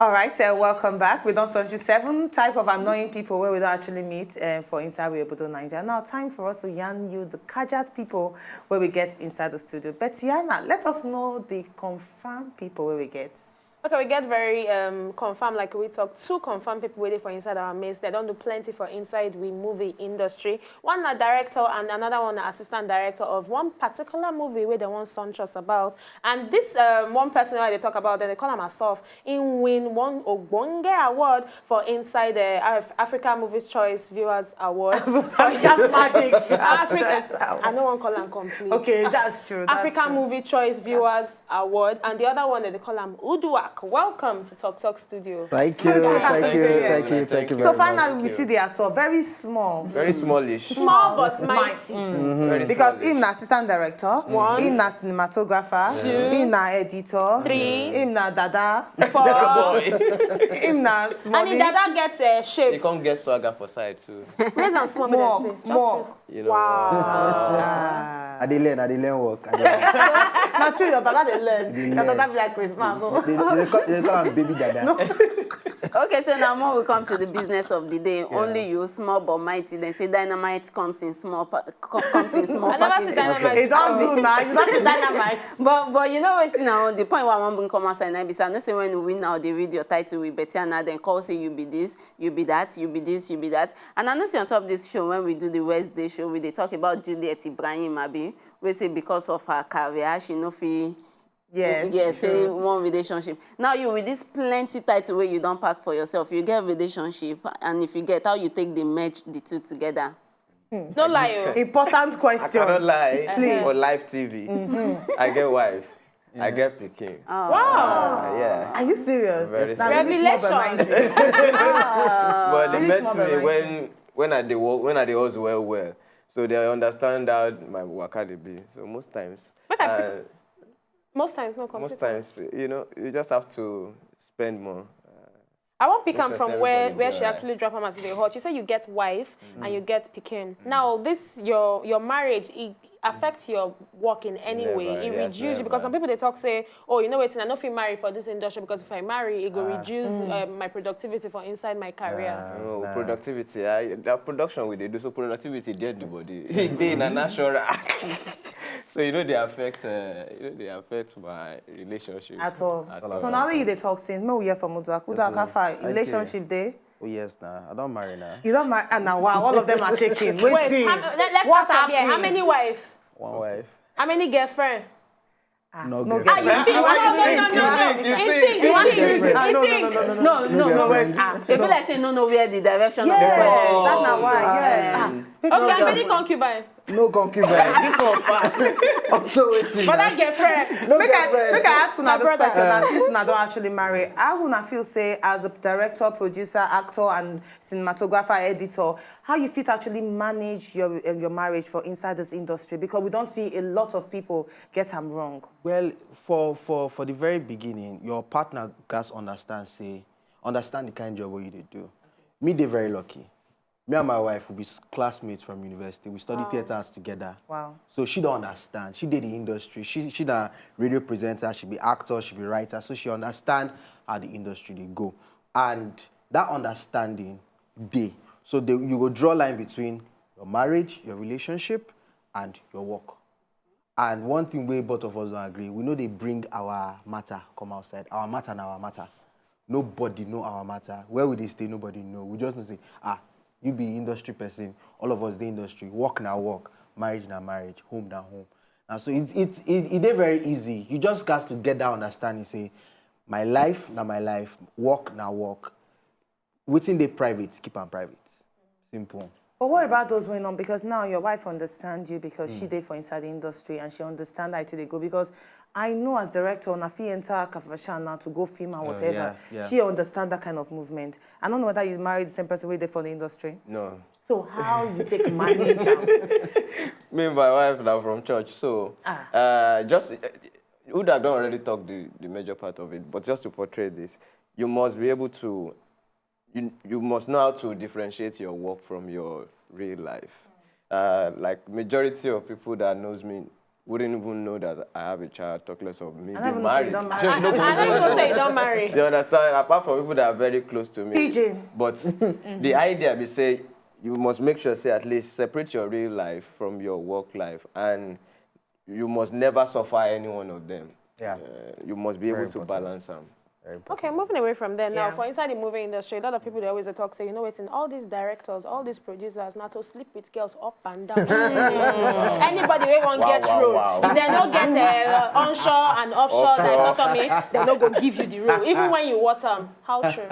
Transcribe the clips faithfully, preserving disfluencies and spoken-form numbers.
All right, uh, welcome back. We don send you seven type of annoying people where we don't actually meet uh, for inside We Obodo Nigeria. Now, time for us to yarn you the kajat people where we get inside the studio. But Yana, let us know the confirmed people where we get. Okay, we get very um, confirmed, like we talk, two confirmed people waiting for inside our midst. They don't do plenty for inside we movie industry. One na director and another one na assistant director of one particular movie where they want some trust about. And this um, one person wey I dey talk about, then they call him Asof. He win one Ogbonge Award for inside the Af- Africa Movies Choice Viewers Award. That's magic. Africa. I don't want to call and complete. Okay, that's true. That's African true. Movie Choice Viewers Award, and the other one that they call him Uduak. Welcome to Talk Talk Studio. Thank you, thank you, thank you, thank you. So Very finally, much. We see they are so very small. Very smallish. Small but mighty. Very Because smallish. Him na assistant director, One. Him na cinematographer, Two. Him na editor, Three. Him na dada, Four. Him na And smallie. Dada get uh, You shape. Can't get swagger for side too. Raise and small, More, make I say. Just more. raise. You know. Wow. I dey learn, I dey learn work. I dey learn. Na true, your dada dey learn. Your learn. Dada be like Chris Marco. They, they, call, they call am baby dada. Okay, so now more we come to the business of the day. Only you, small but mighty. They say dynamite comes in small pa- co- comes in small I never see packages. dynamite. It don't do now. You don't see dynamite. But but you know what now? The point where I want to come outside now be say I know say when we win now they read your title we better now then call say you be this, you be that, you be this, you be that. And I know say on top of this show when we do the Wednesday show we they talk about Juliet Ibrahim Abi. We say because of her career she no fit Yes. Yes, say one relationship. Now you with this plenty title where you don't pack for yourself. You get relationship, and if you get how you take the merge the two together. No lie, oh. Important I question. Cannot lie. Please. For live T V, I get wife. I get pikin. Wow. Uh, yeah. Are you serious? Very Now, really small but Revelation. Mighty. But they Really met small me but when when I dey wo- when I dey hustle well well, so they understand how my waka dey be. So most times, Make I pick- uh, Most times, no complete. most times, you know, you just have to spend more. I won't pick Make am sure from say where everybody where dey she alright. Actually drop am as they hot. You say you get wife and you get pikin. Now this your your marriage it affects your work in any Never, way. It yes, reduces you because some never. People they talk say, oh, you know what? I no fit marry for this industry because if I marry, it go reduce uh, my productivity for inside my career. Oh, productivity. I, that production we dey do so productivity dey the body. Dey na natural. So you know they affect. Uh, you know they affect my relationship. At all. At all. So now that you dey talk since, no, we hear from Uduak. Uduak, how far? you. Relationship day? Oh yes, now I don't marry now. You don't marry, and now wow, all of them are taken. Wait, Wait, see. How, let, let's What start from here. How happened? Many wife? One wife. How many girlfriend? Ah, No no girlfriend. Ah, you girlfriend. think? No, no, no, Why no, you no. think? You think? You think? You Ah, no, no, think? No, no, no, no, No, no, no, no, no. wait. Ah, It be like say no, no, where the direction Yes. of the question. That's not why. Yes. Ah, Okay, how many concubine? No concubine. This one fast. Unto waiting. But that girlfriend. No Make I, girlfriend. Make I ask una My this brother. Question. As since una don't actually marry, how una feel say as a director, producer, actor, and cinematographer, editor, how you fit actually manage your um, your marriage for inside this industry? Because we don't see a lot of people get them wrong. Well, for for for the very beginning, your partner gats understand say understand the kind job wey you dey do. Me dey very lucky. Me and my wife we be s- classmates from university. We study theaters together. Wow. So she don't understand. She did the industry. She she na radio presenter. She be actor. She be writer. So she understand how the industry dey go. And that understanding dey. So they, you go draw line between your marriage, your relationship, and your work. And one thing we both of us don't agree, we know they bring our matter come outside. Our matter and our matter. Nobody know our matter. Where we dey stay, nobody know. We just know say, ah, you be industry person. All of us the industry. Work na work. Marriage na marriage. Home na home. And so it's it's it, it dey very easy. You just got to get that understanding. Say, my life na my life. Work na work. Wetin dey private, keep am private. Simple. But what about those women on? Because now your wife understands you because she dey for inside the industry and she understands how it dey go. Because I know as director, na fit enter Kafashan now to go film and whatever. Yeah, yeah. She understand that kind of movement. I don't know whether you marry the same person wey dey for the industry. No. So how you take manage am? Me and my wife now from church, so uh, just uh, Uda don't already talk the, the major part of it, but just to portray this, you must be able to you you must know how to differentiate your work from your real life. Uh, like majority of people that knows me wouldn't even know that I have a child, talk less of me I don't being even know say you married. don't marry. Shey, I, I don't even say you don't marry. You understand? Apart from people that are very close to me. P J. But the idea be say you must make sure say at least separate your real life from your work life, and you must never suffer any one of them. Yeah. Uh, you must be able Very to important. Balance them. Very important. Okay, moving away from there now. Yeah. For inside the movie industry, a lot of people they always dey talk say, you know what, in all these directors, all these producers, now to sleep with girls up and down. Anybody wey wan Wow, get wow, role, wow. If they no get uh, onshore and offshore Offshore. Dichotomy, they no go give you the role. Even when you want am, how true?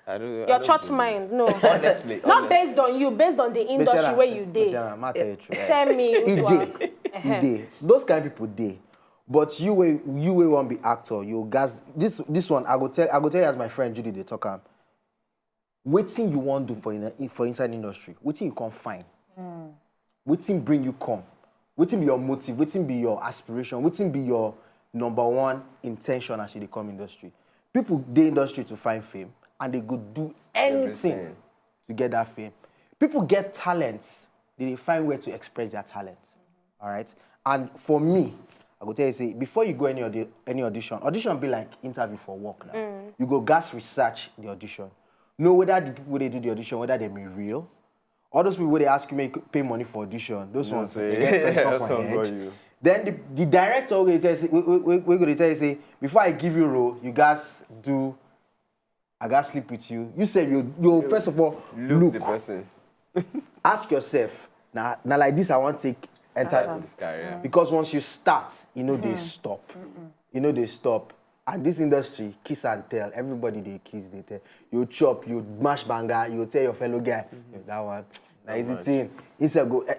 I don't, I Your don't church believe. Mind, no. Honestly, Not honestly. Based on you, based on the industry where you dey. Matter true. Tell me, E to dey, work. e dey. Those kind of people dey. But you wey you wey wan be actor, you gas this this one I go tell I go tell you as my friend Judy dey talk am. Wetin you wan do for in, for inside industry? Wetin you come find? Wetin bring you come? Wetin be your motive? Wetin be your aspiration? Wetin be your number one intention as you dey come industry? People dey industry to find fame and they go do anything Everything. To get that fame. People get talent, they dey find where to express their talent. All right. And for me, I go tell you say before you go any audi- any audition, audition be like interview for work now. You go gas research the audition. Know whether the people wey dey do the audition, whether dem be real. All those people wey dey ask you make pay money for audition, those You know ones say they get stress that's off for what got head. You. Then the, the director wey tell say we, we, we, we go dey tell you say before I give you role, you gas do I gas sleep with you. You say you you first of all Look, look the person. Ask yourself na na like this I wan take enter This career. Because once you start, you know they stop. You know they stop. And this industry, kiss and tell. Everybody they kiss, they tell. You chop, you mash banga, you tell your fellow guy, "Yo, that one, na easy much. Thing. Instead go, eh,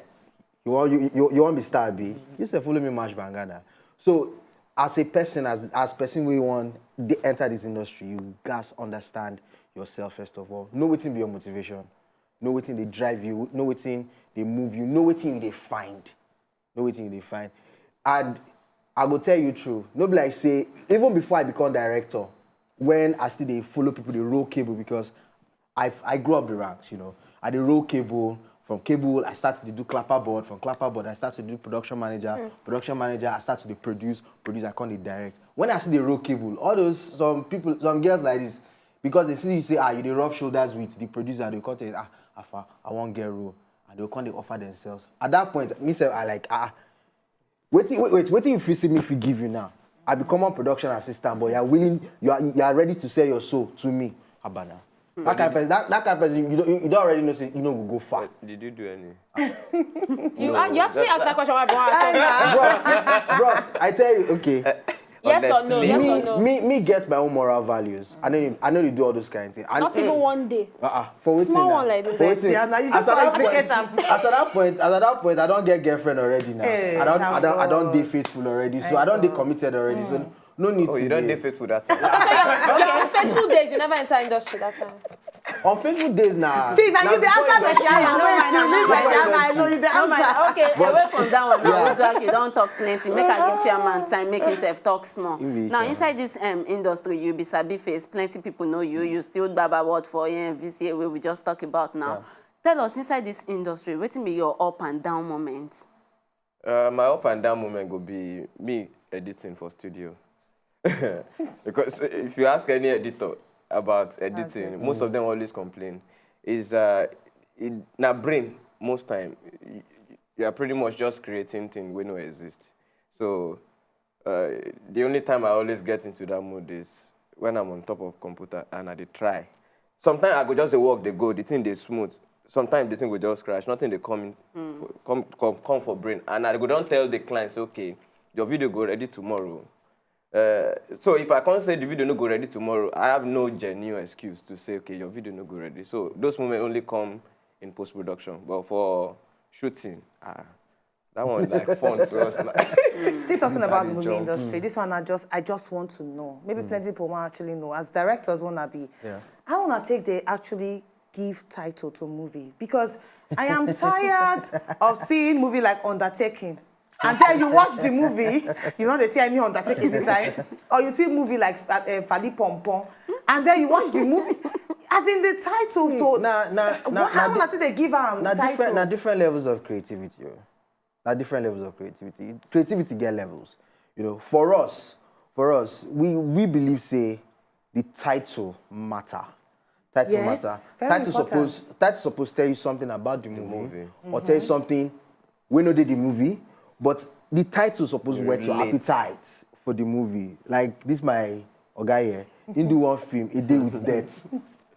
you want you, you, you want be star, be. You say follow me mash banga now. So as a person, as as person we want they enter this industry, you guys understand yourself first of all. Know wetin be your motivation. Know wetin they drive you. Know wetin they move you. Know wetin you they find. Know wetin you dey find. And I go tell you true, no be like say even before I become director, when I still dey follow people dey roll cable because I I grew up the ranks, you know. I dey roll cable. From cable, I start to do clapperboard. From clapperboard, I start to do production manager. Production manager, I start to dey produce. Produce, I come dey direct. When I still dey roll cable, all those some people, some girls like this, because they see you say ah you dey rub shoulders with the producer, they come tell you ah afa I wan get role, and they come dey offer themselves. At that point, me sef I like ah Wetin wait, wait, wetin you fit see me fit give you now? I be common production assistant, but you are willing, you are you are ready to sell your soul to me. Abana. That kind of person, that, that kind of person, you don't, you don't already know say you know will go far. Did you do any? You, a- you actually asked that question. Why I be wan ask you. Bros, I tell you, okay. Yes or no? Honestly. Yes me, or no? me, me get my own moral values. I know, I know they do all those kind of things. I, Not even one day. Uh-uh. For wetin Small now? One like this. For wetin? Yeah, now you just As at like that make point, it happen. As at that point, as at that point, I don't get girlfand already now. Hey, I don't, thank I don't, I don't God. dey faithful already. So I don't dey committed already. So no need Oh, to. You don't dey- dey faithful that time. Okay, on faithful days, you never enter industry that time. On faithful days now. See, now you dey answer my before chairman. industry. Wait, you leave my chairman. I know you dey No, my, answer. okay, away from that one. Now, Yeah. Uduak, you don't talk plenty. Make I give chairman time, make himself talk small. Give me Now, chairman. Inside this um, industry, you be sabi face. Plenty people know you. You still baba word for E N V C A wey we just talk about now. Tell us, inside this industry, wetin be your up and down moments? Uh, my up and down moment go be me editing for studio. Because if you ask any editor about editing, most of them always complain. Is uh, it, na brain most time. You, you are pretty much just creating thing wey no exist. So uh, the only time I always get into that mood is when I'm on top of computer and I dey try. Sometimes I go just dey work, dey go, the thing dey smooth. Sometimes the thing go just crash, nothing dey come in, for, come, come, come for brain. And I go don tell the client say, okay, your video go ready tomorrow. Uh, so if I come say the video no go ready tomorrow, I have no genuine excuse to say, okay, your video no go ready. So those moments only come in post production. But for shooting, ah, that one like fun to us. Like, Still talking about dey movie jump. Industry, this one I just I just want to know. Maybe plenty people want actually know. As directors wanna be, Yeah. I wanna take they actually give title to movie because I am tired of seeing movie like Undertaking. And then you watch the movie, you know they see any Undertaking inside, or you see movie like uh, uh, Fally Pom Pom, and then you watch the movie. As in the title, to Na na na what how na, una take dey give am na title? Different na different levels of creativity. Oh. Na different levels of creativity. Creativity get levels. You know, for us, for us, we we believe say the title matter. Title Yes, matter. Very Title important. Suppose title suppose tell you something about the movie, movie. Or tell you something wey no dey the movie, but the title suppose whet your Relate. Appetite for the movie. Like this my oga here, he do one film, he dey with debt.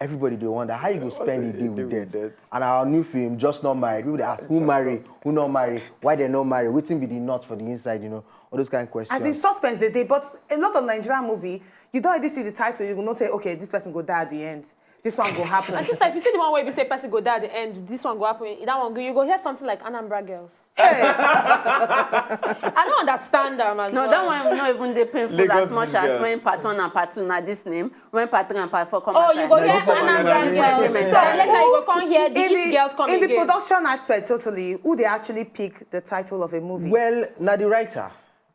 Everybody dey wonder how you go spend a day with debt. And our new film, Just Not Married, people dey ask who marry, who not marry, why they not marry, wetin be the knot for the inside, you know, all those kind of questions. As in suspense dey dey, but a lot of Nigerian movie, you don already see the title, you go know say, okay, this person go die at the end. This one go happen. My sister, if you see the one where you say person go die at the end, this one go happen. That one go, you go hear something like Anambra Girls. Hey, I don't understand them as No, well. That one no even dey painful Lagos as much as girls. When part one and part two na this name, when part three and part four come Oh, outside. you go hear People Anambra go Girls. hear So them. later you go come hear the in East the, Girls come in the again. Production aspect, totally, who they actually pick the title of a movie? Well, na the writer.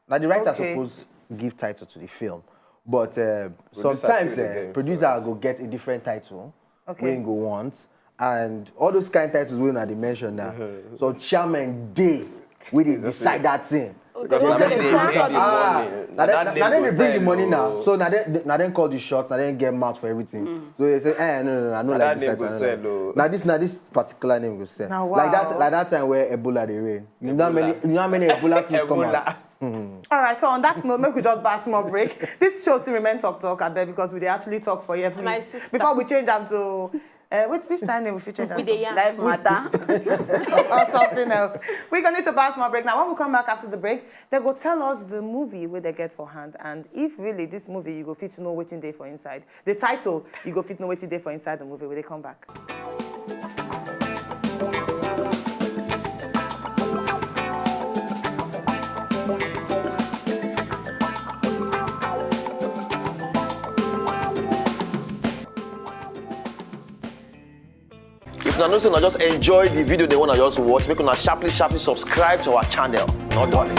Na the writer Okay. Suppose give title to the film. But uh, Producer sometimes choose uh, again producer first. Go get a different title. Okay. Wey he go want. And all those kind of titles wey una dey mention now. So chairman dey wey dey decide that thing. Because na They dem just dey go bring decide, the ah, money. na dem na dem dey bring the money now. So na dem na dem call the shots, na dem get mouth for everything. So they say, eh, no, no, no, I no Na like that this name go title. sell o. Na this na this particular name go sell. Na Like that wow. Like that time where Ebola dey reign. You know how many Ebola. You know how many Ebola films come Ebola. Out? All right, so on that note, make we just pass more break. This show still remain talk talk, I bet, because we dey actually talk for here, please. My sister. Before we change am to, uh, which, which time name we fit change am We to? dey yarn. Life matter. Or something else. We're going to pass more break now. When we come back after the break, they go tell us the movie where they get for hand and if really this movie you go fit know wetin dey for inside. The title, you go fit know wetin dey for inside the movie when they come back. If una know say una just enjoy the video they wanna just watch, make una sharply sharply subscribe to our channel. No darling.